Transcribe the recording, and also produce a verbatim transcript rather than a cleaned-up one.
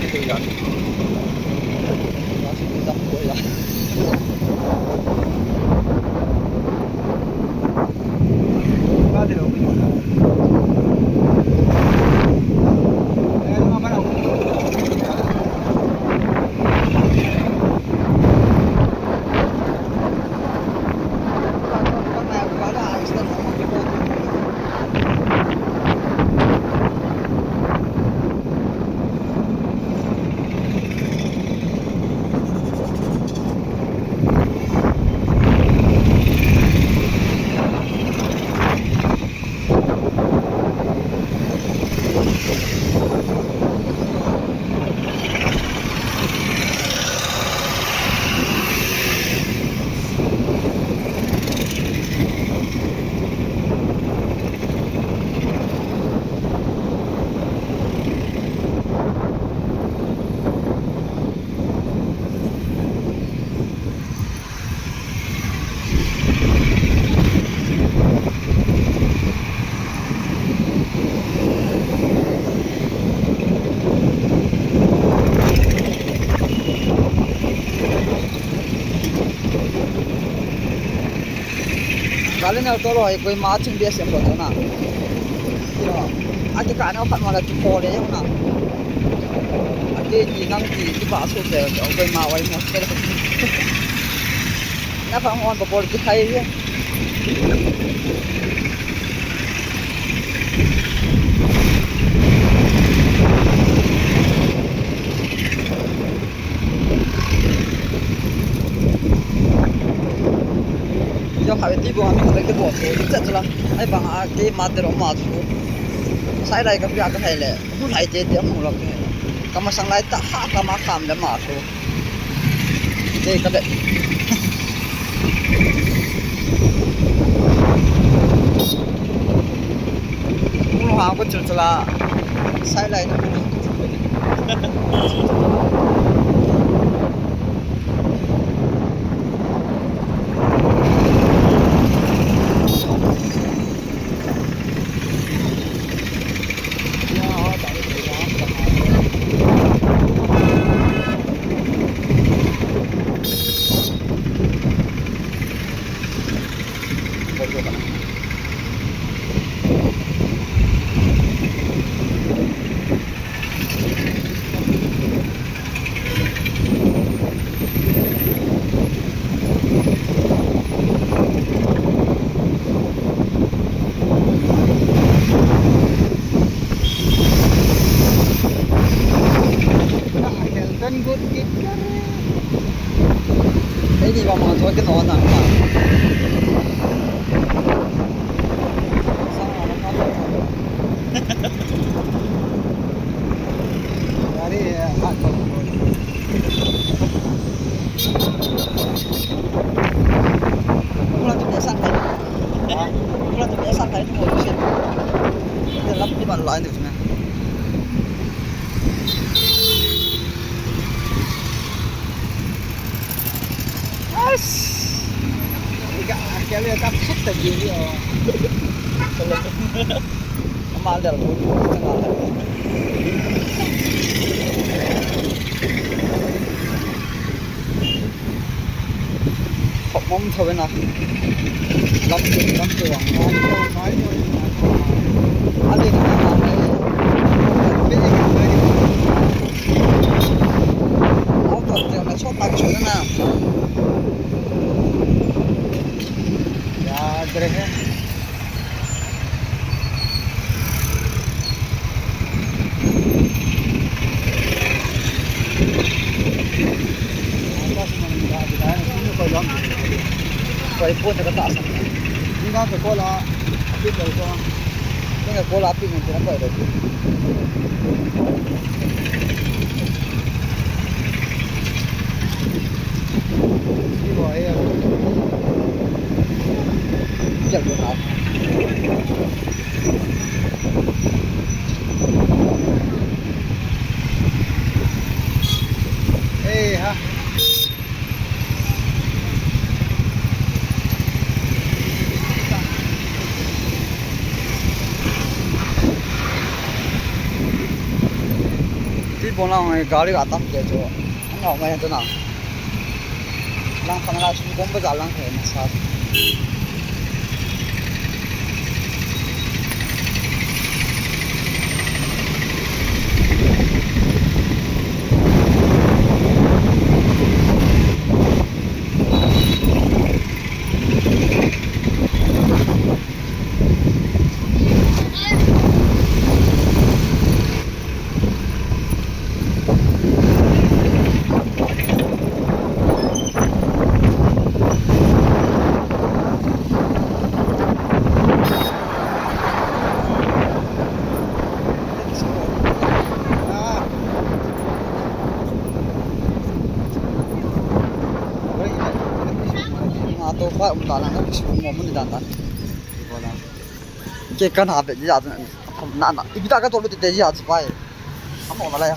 Kei a. Gari neo tolo hai Kohima ching bia sem lo na. Yo, aki ka neo khat mo la ti ko le yo na. Aki ki nang ki ki ba so se Kohima wai mo se. Na fa mo on ko bol ki hai ye. Yo kha ti bo ami ko te bo to chat la. Ai ba a ke ma te ro ma tu. Sai lai ka pia ka hai le. Mu lai te te mu la ke. Ka ma sang lai ta ha ka ma kham le ma tu. Te ka le. Mu ha ko chul chala. Sai lai na. Mo to ke no na. Gari, eh, ha, to. Pula tu biasa kan? Ha? Pula tu biasa kan? Itu mau sih. Dia lap di mana lain tu sebenarnya. As. Ika, kaya lihat kapsut tadi ni, oh. Amal dah pun, amal dah. Khop mom tho na. Lam tu, lam tu ang. Ale na na na. Au ta te na so ta chu na. Ya, gre hai. Koi phone ka ta sa. Ni ka ko la, api ko. Ni ka ko la api ni na koi lo. Ni ko ai. Ya ko na. Eh, ha. Tui bon lang, eh, gari ka tam ke chu. Ang ngau mai tu na. Lang pang la sum kom ba za lang he na sa. Nga to pa um ta na, na kisu mo mun dan dan. Ke kan ha be ya na na. Ibi ta ka to lu te ya chi pai. Amo na la ya.